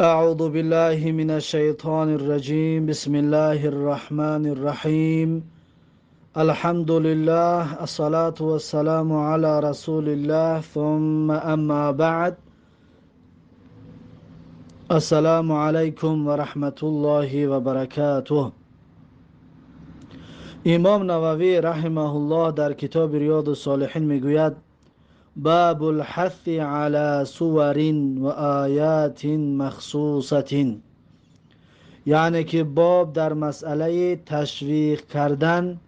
أعوذ بالله من الشيطان الرجيم. بسم الله الرحمن الرحيم. الحمد لله، الصلاة والسلام على رسول الله، ثم أما بعد. السلام عليكم ورحمة الله وبركاته. امام نووی رحمه الله در کتاب ریاض الصالحین میگوید: باب الحث على سور و آیات مخصوصة. یعنی که باب در مسئله تشویق کردن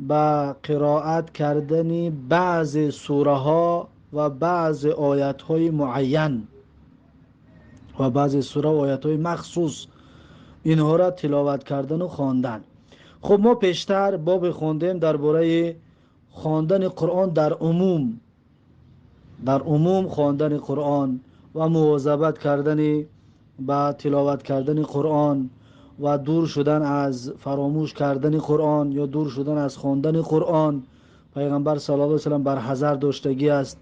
به قرائت کردن بعض سوره ها و بعض آیت های معین و بعض سوره و آیت های مخصوص، اینها را تلاوت کردن و خواندن. خب، ما پیشتر باب خواندیم درباره خواندن قرآن در عموم، در عموم خواندن قرآن و مواظبت کردن به تلاوت کردن قرآن و دور شدن از فراموش کردن قرآن یا دور شدن از خواندن قرآن. پیغمبر صلی الله علیه و سلم بر حذر داشتگی است.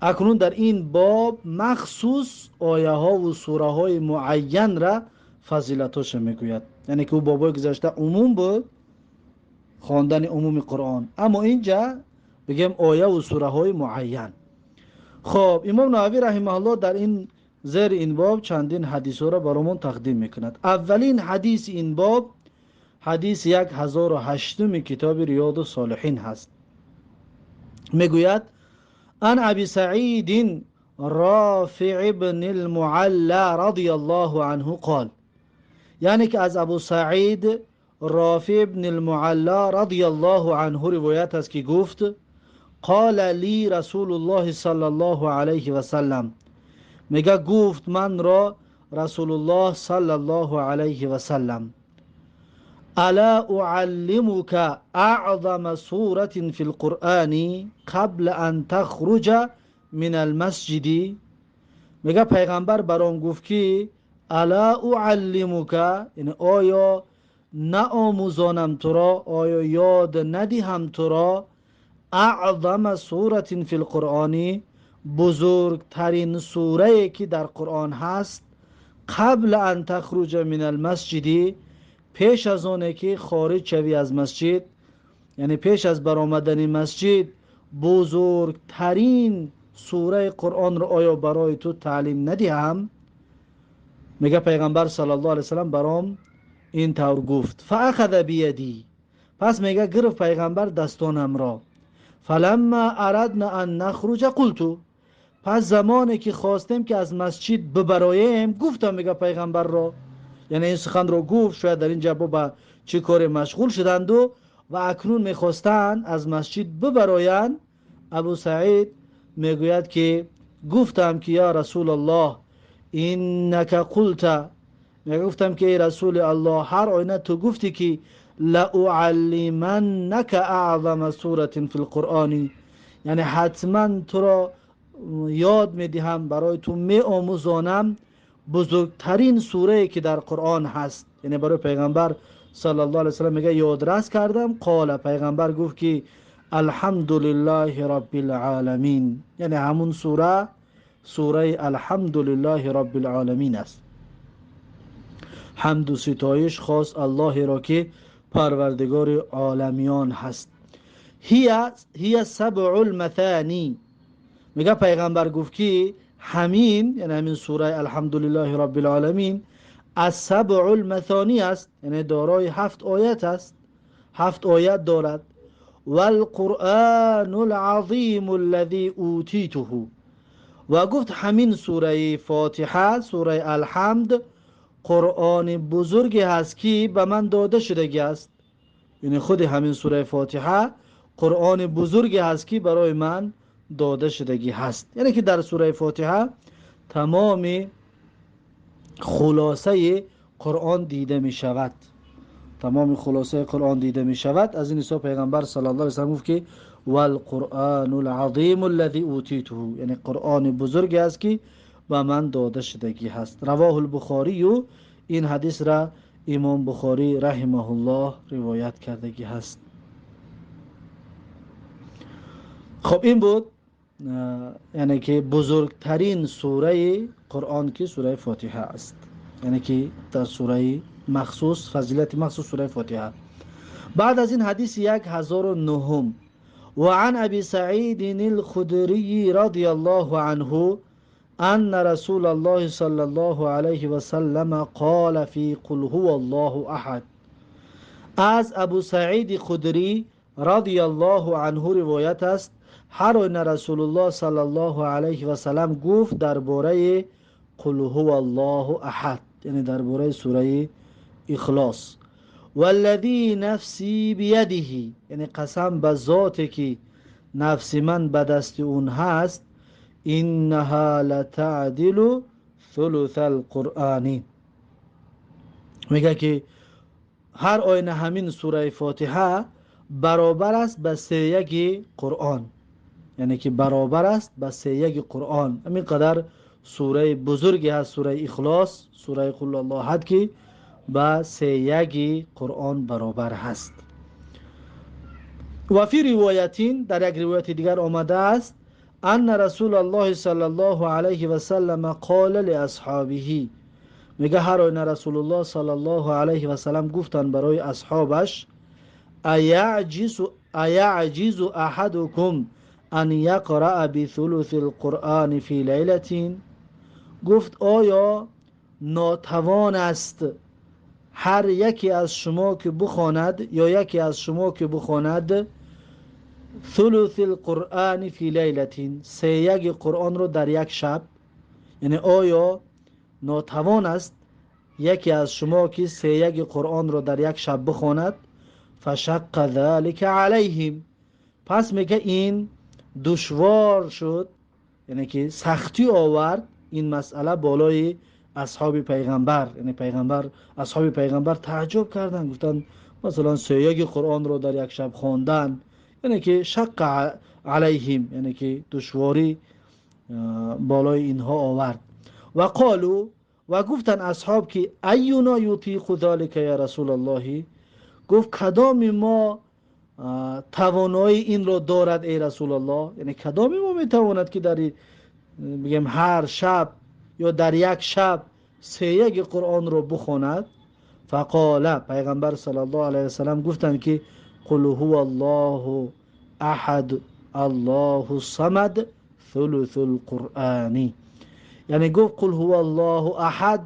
اکنون در این باب مخصوص آیه ها و سوره های معین را فضیلتاش میگوید. یعنی که او بابای گذشته عموم بود، خواندن عموم قرآن، اما اینجا بگیم آیه و سوره های معین. خب، امام نووی رحمه الله در این زیر این باب چندین حدیث را برامون تقدیم میکند. اولین حدیث این باب حدیث 1008 کتاب ریاض الصالحین هست. میگوید: عن ابی سعید رافع بن المعلى رضی الله عنه قال. یعنی که از ابو سعید رافع بن المعلى رضی الله عنه روایت است که گفت: قال لی رسول الله صلی الله علیه و سلم. میگه گفت من را رسول الله صلی الله علیه و سلم: الا اعلمك اعظم سورة في القرآن قبل ان تخرج من المسجد؟ میگه پیغمبر برام گفت که الا اعلمك، یعنی آیا نآموزانم تو را، آیا یاد ندهم تو را، اعظم سورة فی القرآن، بزرگترین سوره که در قرآن هست، قبل ان تخرج من المسجد، پیش از آنه که خارج شوی از مسجد، یعنی پیش از برآمدن مسجد بزرگترین سوره قرآن رو آیا برای تو تعلیم ندهم؟ میگه پیغمبر صلی الله علیه وسلم برام این طور گفت. فاخذ بیدی، پس میگه گرفت پیغمبر دستانم را. فلما اردنا ان نخرج قلت، پس زمانی که خواستیم که از مسجد ببراییم گفتم، میگه پیغمبر را، یعنی این سخن رو گفت، شاید در اینجا با چه کار مشغول شدند و اکنون میخواستند از مسجد ببرایند. ابو سعید میگوید که گفتم که یا رسول الله انک قلت، میگفتم که ای رسول الله، هر آینه تو گفتی که لأعلمنک اعظم سورة فی القرآن، یعنی حتما تو را یاد میدهم، برای تو می آموزانم بزرگترین سوره که در قرآن هست. یعنی برای پیغمبر صلی الله علیه وسلم میگه یادرس کردم. قال، پیغمبر گفت که الحمد لله رب العالمین، یعنی همون سوره، سوره الحمد لله رب العالمین است. حمد و ستایش خاص الله را که پروردگار عالمیان هست. هی سبع المثانی، میگه پیغمبر گفت که همین، یعنی همین سوره الحمدلله رب العالمین از سبع المثانی است، یعنی دارای 7 آیت است، 7 آیت دارد. والقرآن العظیم الذي اوتیته، و گفت همین سوره فاتحه، سوره الحمد، قرآن بزرگی هست که به من داده شدگی است. یعنی خود همین سوره فاتحه قرآن بزرگی هست که برای من داده شدگی هست. یعنی که در سوره فاتحه تمام خلاصه قرآن دیده می شود، تمام خلاصه قرآن دیده می شود. از این حساب پیغمبر صلی الله علیه و سلم گفت که والقرآن العظیم الذي اوتیته، یعنی قرآن بزرگی است که به من داده شدگی هست. رواه البخاری، این حدیث را امام بخاری رحمه الله روایت کردگی هست. خب، این بود яъне ки бузургтарин сураи Қуръон, ки сураи Фотиҳа аст, яъне ки дар сураи махсус, фазилати махсус сураи Фотиҳа. Баъд аз ин ҳадиси 1009: وعن أبي سعيد الخدري رضي الله عنه أن رسول الله صلى الله عليه وسلم قال في قل هو الله أحد. از ابو سعید خدری رضی الله عنه روایت است، هر آینه رسول الله صلی الله علیه و سلم گفت درباره قل هو الله احد، یعنی درباره سوره اخلاص: والذی نفسی بیده، یعنی قسم به ذاتی که نفس من به دست اون هست، انها لتعدل ثلث القرآن. میگه که هر آینه همین سوره فاتحه برابر است به 3 قرآن، یعنی که برابر است به 3 قرآن. همین قدر سوره بزرگی هست سوره اخلاص، سوره قل الله احد، که به 3 قرآن برابر هست. و فی روایتین، در یک روایت دیگر آمده است، ان رسول الله صلی الله علیه و سلم قال لاصحابه، میگه هر آینه رسول الله صلی الله علیه و سلم گفتن برای اصحابش: ایعجز احدکم ان یقرأ بثلث القرآن فی لیلة؟ گفت آیا ناتوان است هر یکی از شما که بخواند یا یکی از شما که بخواند ثلث القرآن فی لیلة، 3 قرآن رو در یک شب؟ یعنی آیا ناتوان است یکی از شما که 3 قرآن رو در یک شب بخواند؟ فشق ذلك علیهم. پس میگه این دشوار شد، یعنی که سختی آورد این مسئله بالای اصحاب پیغمبر. یعنی پیغمبر، اصحاب پیغمبر تعجب کردن، گفتن مثلا 3 قرآن رو در یک شب خواندن، یعنی که شق علیهم، یعنی که دشواری بالای اینها آورد. و قالو، و گفتن اصحاب که اینا یطیق ذلک یا رسول الله؟ گفت کدام ما توانایی این را دارد ای رسول الله؟ یعنی کدام ما میتواند که در بگیم هر شب یا در یک شب 3 قرآن را بخواند؟ فقال، پیغمبر صلی الله علیه وسلم گفتند که قل هو الله احد الله الصمد ثلث القرآن. یعنی گفت قل هو الله احد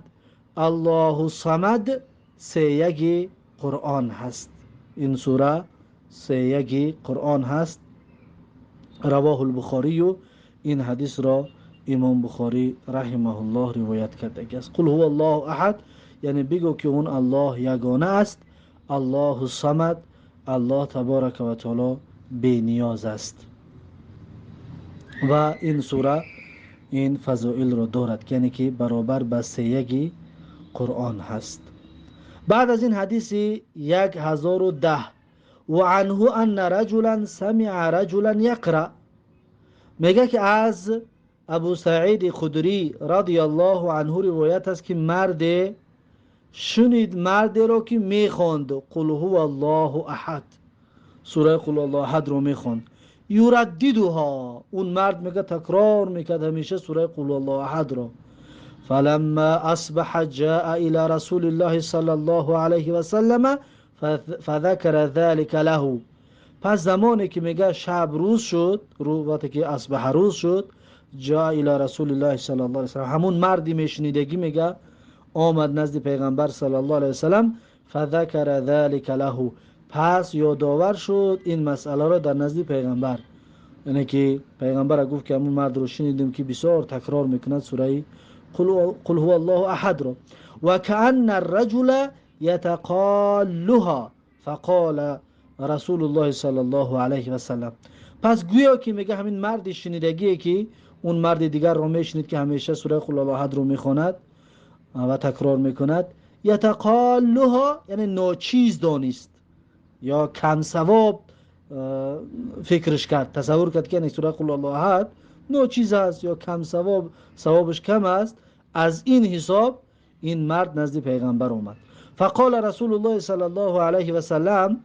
الله الصمد 3 قرآن هست. این سوره 3 قرآن هست. رواه البخاری، این حدیث را امام بخاری رحمه الله روایت کرده است. قل هو الله احد، یعنی بگو که اون الله یگانه است، الله الصمد، الله تبارک و تعالی بی نیاز است. و این سوره این فضائل را دارد، یعنی که برابر به 3 قرآن هست. بعد از این حدیث 1010: و عنه ان رجلا سمع رجلا یقرأ. میگه که از ابو سعید خدری رضی الله عنه روایت است که مرد شنید مرد را که میخواند قل هو الله احد، سوره قل الله احد رو میخواند، یرددها، اون مرد میگه تکرار میکرد همیشه سوره قل الله احد را. فلما اصبح جاء الى رسول الله صلی الله علیه و سلم فذكر ذلك له. پس زمانی که میگه شب روز شد، وقتی که اصبح روز شد، جاء الى رسول الله صلی الله علیه و سلم، همون مردی میشنیدگی میگه آمد نزد پیغمبر صلی الله علیه و سلم، فذكر ذلك له، پس یادآور شد این مسئله را در نزد پیغمبر. یعنی که پیغمبر گفت که همون مرد رو شنیدیم که بسیار تکرار میکند سوره قل هو الله احد را. و کأن الرجل یتقالها فقال رسول الله صلی الله علیه و سلم. پس گویا که میگه همین مرد شنیدگیه که اون مرد دیگر رو میشنید که همیشه سوره قل الله احد رو میخواند و تکرار میکند، یتقالها یعنی ناچیز دانست یا کم ثواب فکرش کرد، تصور کرد که سوره قل الله احد ناچیز است یا کم ثواب، ثوابش کم است. از این حساب این مرد نزد پیغمبر آمد. فقال رسول الله صلی الله علیه و سلم،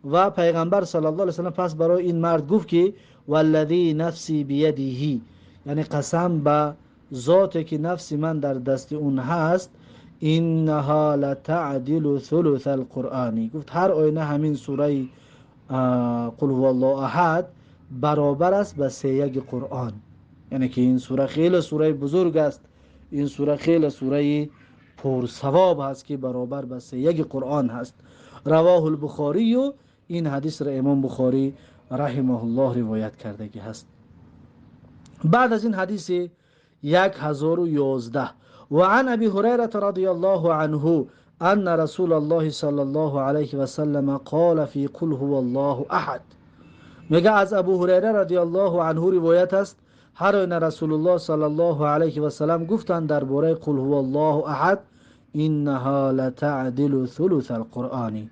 و پیغمبر صلی الله علیه و سلم پس برای این مرد گفت که والذی نفسی بیده، یعنی قسم به ذاتی که نفس من در دست اون هست، انها لتعدل ثلث القرآن. گفت هر آینه همین سوره قل هو الله احد برابر است به 3 قرآن. یعنی که این سوره خیلی سوره بزرگ است، این سوره خیلی سوره پرثواب هست که برابر به 3 قرآن هست. رواه البخاری، این حدیث را امام بخاری رحمه الله روایت کردگی هست. بعد از این حدیث 1011 و عن ابی هریره رضی الله عنه ان رسول الله صلی الله علیه و سلم قال فی قل هو الله احد. میگه از ابو هریره رضی الله عنه روایت است، هر آینه رسول الله صلی الله علیه و سلم گفتند درباره قل هو الله احد انها لتعدل ثلث القرآن.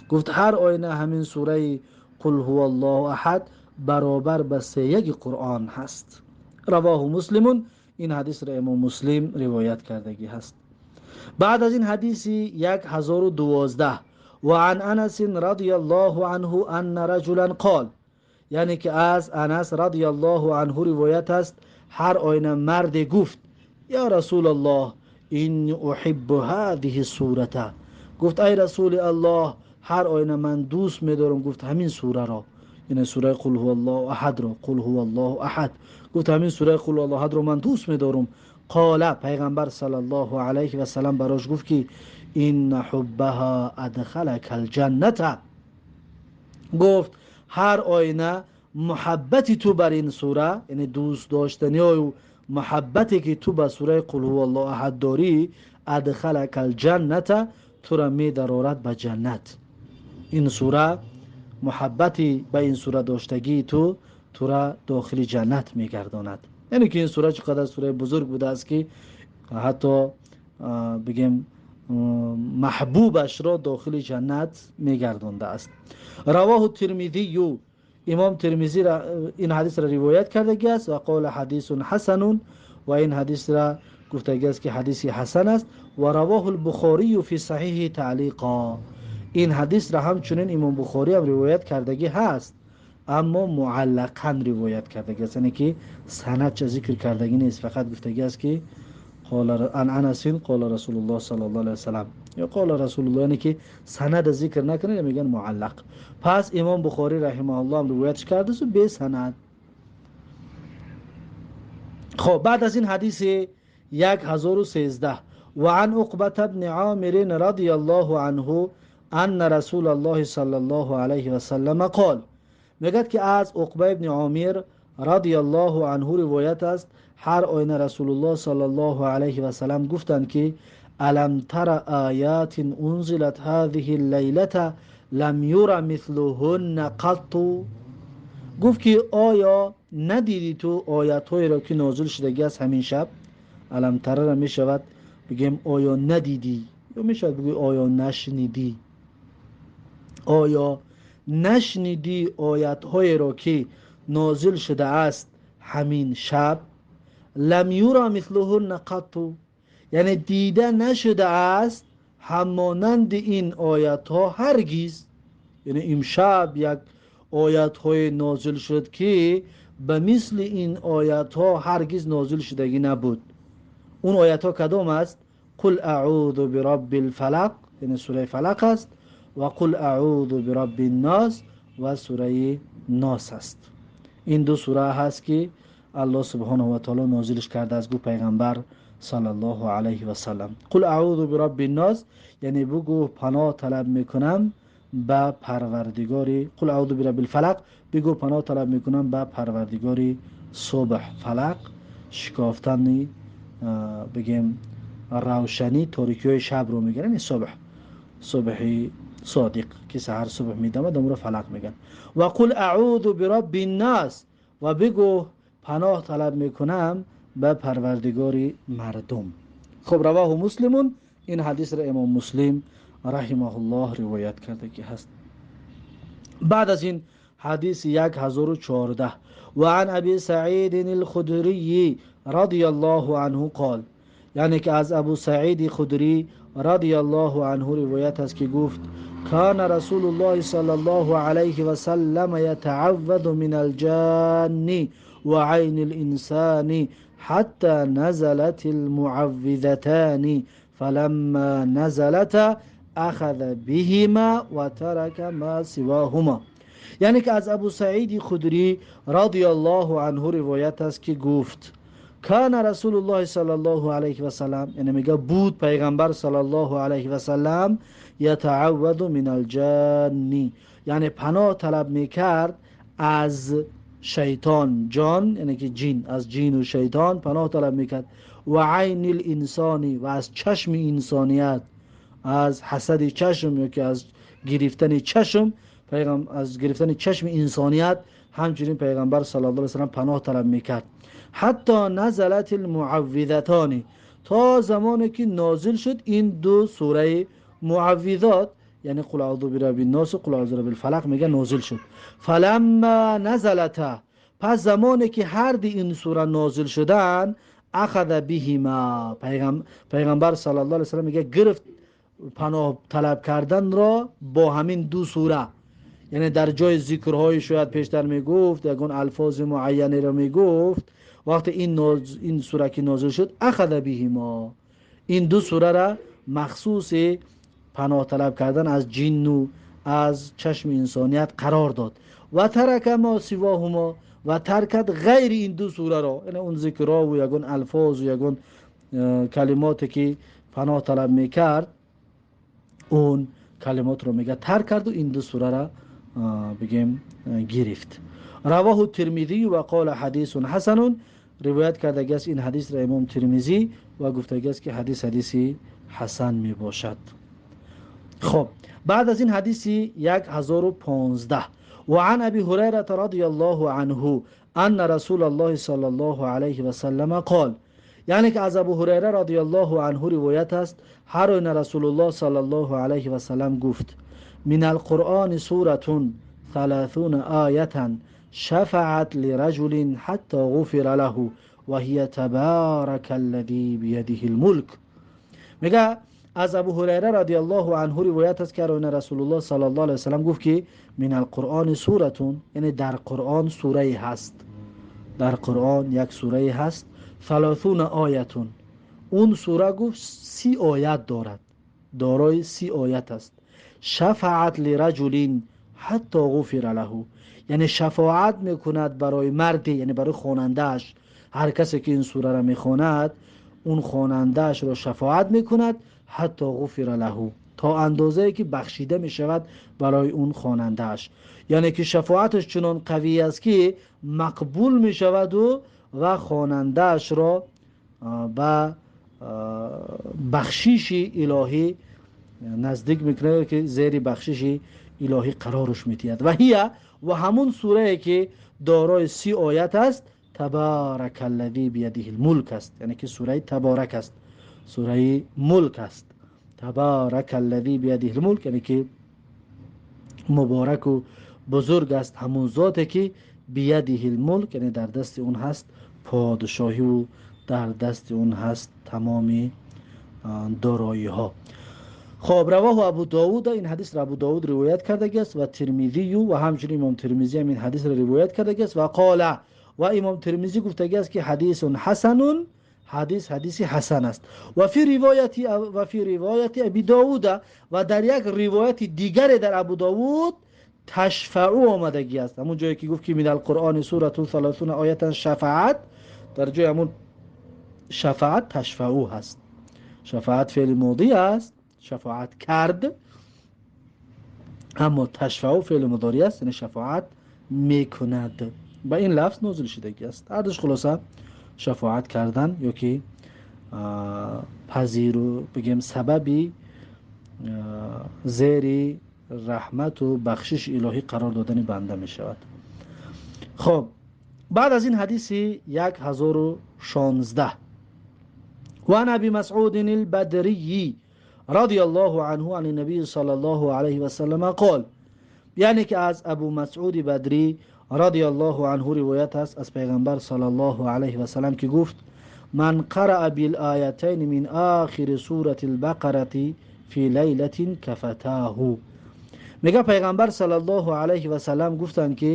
گفت هر آینه همین سوره قل هو الله احد برابر به 3 قرآن هست. رواه مسلم، این حدیث را امام مسلم روایت کردگی هست. بعد از این حدیث 1012 و عن انس رضی الله عنه ان رجلا قال، یعنی که از انس رضی الله عنه روایت است، هر آینه مرد گفت یا رسول الله این احب هذه السوره. گفت ای رسول الله هر آینه من دوست می‌دارم، گفت همین سوره را، یعنی سوره قل هو الله احد را، قل هو الله احد، گفت همین سوره قل هو الله احد را من دوست می‌دارم. قال، پیغمبر صلی الله علیه و سلم براش گفت که این حبها ادخلک الجنه. گفت هر آینه محبتی تو بر این سوره، یعنی دوست داشتنی و محبتی که تو به سوره قل هو الله احد داری، ادخلک الجنه، تو را می درارد به جنت. این سوره محبتی به این سوره داشتگی تو را داخل جنت میگرداند. یعنی که این سوره چقدر سوره بزرگ بوده است که حتی بگیم محبوبش را داخل جنت میگردانده است. رواه ترمذی، امام ترمذی را این حدیث را روایت کرده است و قول حدیث حسن، و این حدیث را گفته است که حدیث حسن است. و رواه البخاری فی صحیح تعلیقا، این حدیث را همچنین امام بخاری هم روایت کردگی هست، اما معلقا روایت کردگی است، یعنی که سند چه ذکر کردگی نیست، فقط گفتگی است که قال عن انس قال رسول الله صلی الله علیه و سلم یا قال رسول الله، یعنی که سند ذکر نکنه میگن معلق. پس امام بخاری رحمه الله هم روایتش کرده است به سند. خب بعد از این حدیث 1013 و عن عقبة بن عامر رضی الله عنه ان رسول الله صلی الله علیه و سلم قال، میگد که از عقبه ابن عامر رضی الله عنه روایت است، هر آینه رسول الله صلی الله علیه و سلم گفتند که الم تر آیات انزلت هذه اللیله لم یر مثلهن قط. گفت که آیا ندیدی تو آیات هایی را که نازل شدگی است همین شب؟ الم تر را میشود بگیم آیا ندیدی، یا میشود بگیم آیا نشنیدی. آیا نشنیدی آیات هایی را که نازل شده است همین شب؟ لم یرا مثلهن قط، یعنی دیده نشده است همانند این آیت ها هرگز. یعنی امشب یک آیت های نازل شد که به مثل این آیت ها هرگز نازل شدگی نبود. اون آیت ها کدام است؟ قل اعوذ برب الفلق، یعنی سوره فلق است، و قل اعوذ برب الناس و سوره ناس است. این دو سوره هست که الله سبحانه و تعالی نازلش کرده از گو پیغمبر صلی الله علیه و سلم. قل اعوذ برب الناس یعنی بگو پناه طلب میکنم به پروردگاری، قل اعوذ برب الفلق بگو پناه طلب میکنم به پروردگاری صبح. فلق شکافتن بگیم روشنی تاریکی های شب رو میگن، یعنی صبح، صبح صادق که سحر صبح میدمد اون رو فلق میگن. و قل اعوذ برب الناس و بگو پناه طلب میکنم به پروردگار مردم. خب رواه مسلمون، این حدیث را امام مسلم رحمه الله روایت کرده که هست. بعد از این حدیث 1014 و عن ابی سعید الخدری رضی الله عنه قال، یعنی که از ابو سعید خدری رضی الله عنه روایت است که گفت كان رسول الله صلى الله عليه وسلم يتعوذ من الجان وعين الإنسان حتى نزلت المعوذتان فلما نزلتا أخذ بهما وترك ما سواهما. یعنی که از ابو سعید خدری رضی الله عنه روایت است که گفت کان رسول الله صلی الله علیه و سلم، یعنی میگه بود پیغمبر صلی الله علیه و سلم، یتعوذ من الجن، یعنی پناه طلب میکرد از شیطان، جان یعنی که جین، از جین و شیطان پناه طلب میکرد، و عین الانسانی، و از چشم انسانیت، از حسد چشم یا که از گرفتن چشم، از گرفتن چشم انسانیت همچنین پیغمبر صلی الله علیه و سلم پناه طلب میکرد. حتی نزلت المعوذتان، تا زمانی که نازل شد این دو سوره معوذات، یعنی قل اعوذ برب الناس و قل اعوذ برب الفلق، میگه نازل شد. فلما نزلتا، پس زمانی که هر دی این سوره نازل شدن، اخذ بهما، پیغمبر صلی الله علیه و سلم میگه گرفت پناه طلب کردن را با همین دو سوره. یعنی در جای ذکرهای شاید پیشتر میگفت، یگان الفاظ معینی را میگفت، وقتی این سوره که نازل شد، اخذ بهما، این دو سوره را مخصوص پناه طلب کردن از جن و از چشم انسانیت قرار داد. و ترک ما سواهما، و ترکت غیر این دو سوره را، یعنی اون ذکرها و یگان الفاظ و یگان کلماتی که پناه طلب میکرد، اون کلمات رو میگه ترک کرد و این دو سوره را بگیم گرفت. رواه ترمذی و قال حدیث حسن، روایت کرده است این حدیث را امام ترمذی و گفته است که حدیث حدیثی حسن می باشد. خب بعد از این حدیث 1015، و عن ابی هریره رضی الله عنه ان رسول الله صلی الله علیه و سلم قال، یعنی که از ابو هریره رضی الله عنه روایت است، هر ان رسول الله صلی الله علیه و سلم گفت من القرآن سورة 30 آیة شفعت لرجل حتى غفر له وهي تبارك الذي بيده الملك. میگه از ابو هریره رضی الله عنه روایت است که رسول الله صلی الله علیه و سلم گفت که من القرآن سورة، یعنی در قرآن سوره هست، در قرآن یک سوره هست، 30 آیة، اون سوره گفت 30 آیت دارد، دارای 30 آیت است. شفاعت لرجل حتی غفر له، یعنی شفاعت میکند برای مردی، یعنی برای خواننده‌اش، هر کسی که این سوره را میخواند اون خواننده‌اش را شفاعت میکند، حتی غفر له، تا اندازه‌ای که بخشیده میشود برای اون خواننده‌اش، یعنی که شفاعتش چنان قوی است که مقبول میشود و خواننده‌اش را به بخشش الهی نزدیک میکنه که زیر بخشش الهی قرارش میدهد. و هي، و همون سوره که دارای 30 آیت است، تبارک الذی بیده الملک است، یعنی که سوره تبارک است، سوره ملک است. تبارک الذی بیده الملک یعنی که مبارک و بزرگ است همون ذاتی که بیده الملک، یعنی در دست اون هست پادشاهی و در دست اون هست تمام دارایی ها. خب رواه ابو داود، این حدیث را ابو داود روایت کرده است و ترمذی و همچنین امام ترمذی هم این حدیث را روایت کرده است و قال، و امام ترمذی گفته است که حدیث حسن، حدیث حدیث حسن است. و فی روایت ابی داود، و در یک روایت دیگر در ابو داود تشفعو آمدگی است، همون جایی که گفت که من القرآن سورة 30 آیه شفاعت، در جای همون شفاعت تشفعو هست. شفاعت فعل ماضی است، شفاعت کرد، اما تشفعو فعل مضارع است، یعنی شفاعت میکند. با این لفظ نازل شدگی است. هر دوش خلاصه شفاعت کردن یا که پذیر و بگیم سببی زیر رحمت و بخشش الهی قرار دادن بنده می شود. خب بعد از این حدیث 1016، و عن ابی مسعود البدری رضی الله عنه عن النبی صلی الله علیه و سلم قال، یعنی که از ابو مسعود بدری رضی الله عنه روایت است از پیغمبر صلی الله علیه و سلم که گفت من قرأ بالآیتین من آخر سورة البقرة فی لیلة کفتاه. Мега пайғамбар саллаллоҳу алайҳи васаллам гуфтанд, ки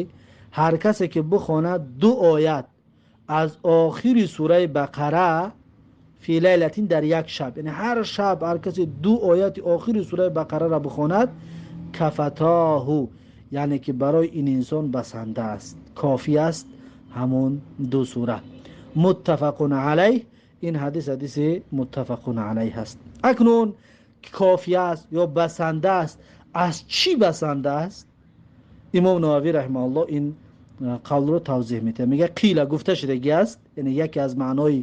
ҳар касе ки бихонад ду оят аз охири сураи Бақара фи лайлатин, дар як шаб, яъне ҳар шаб ҳар касе ду ояти охири сураи Бақараро бихонад, кафатоҳу, яъне ки барои ин инсон басанда аст, кофӣ аст ҳамон ду сура. Муттафақун алайҳ. Ин ҳадис ҳадиси муттафақун алайҳ аст. Акнун кофӣ аст ё басанда аст, аз чӣ басанда аст? Имом Нававӣ раҳимаҳуллоҳ ин қавлро тавзеҳ медиҳад. Мегӯяд қила, гуфта шудагӣ аст, яъне яке аз маънои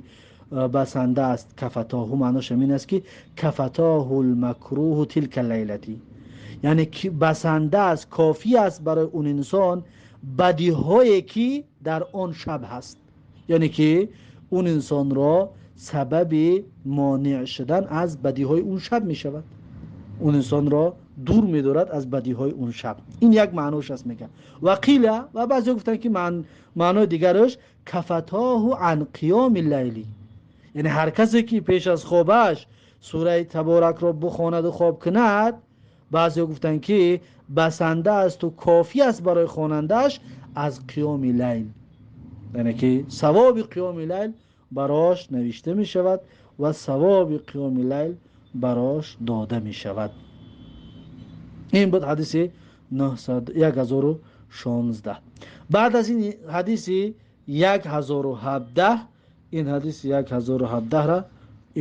басанда аст кафатоҳу, маънош ҳамин аст, ки кафатоҳу лмакруҳу тилка лайлати, яъне басанда аст, кофӣ аст барои он инсон бадиҳое ки дар он шаб ҳаст, яъне ки он инсонро сабаби монеъ шудан аз бадиҳои он шаб мешавад, он инсонро дур медорад аз бадиҳои он шаб. Ин як маънош аст, мегӯяд. Ва қила, ва баъзеҳо гуфтанд, ки маънои дигараш кафатоҳу ан қиёми лайли, яъне ҳар касе ки пеш аз хобаш сураи Таборакро бихонаду хоб кунад, баъзеҳо гуфтанд, ки басанда асту кофӣ аст барои хонандааш аз қиёми лайл, яъне ки савоби қиёми лайл барош навишта мешавад ва савоби қиёми лайл барош дода мешавад. Ин буд ҳадиси 1016. Баъд аз ин ҳадиси 1017, ин ҳадиси 1017-ра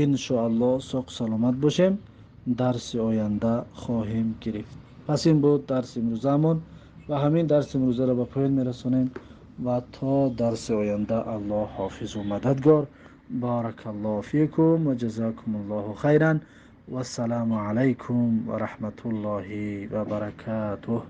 иншоаллоҳ соқ саломат бошем, дарси оянда хоҳем гирифт. Пас ин буд дарси имрӯзаамон ва ҳамин дарси имрӯзаро ба поён мерасонем ва то дарси оянда Аллоҳ ҳофизу мададгор. Баракаллоҳу фикум ва ҷазакумуллоҳу хайран. Вассалому алайкум ва раҳматуллоҳи ва баракатуҳ.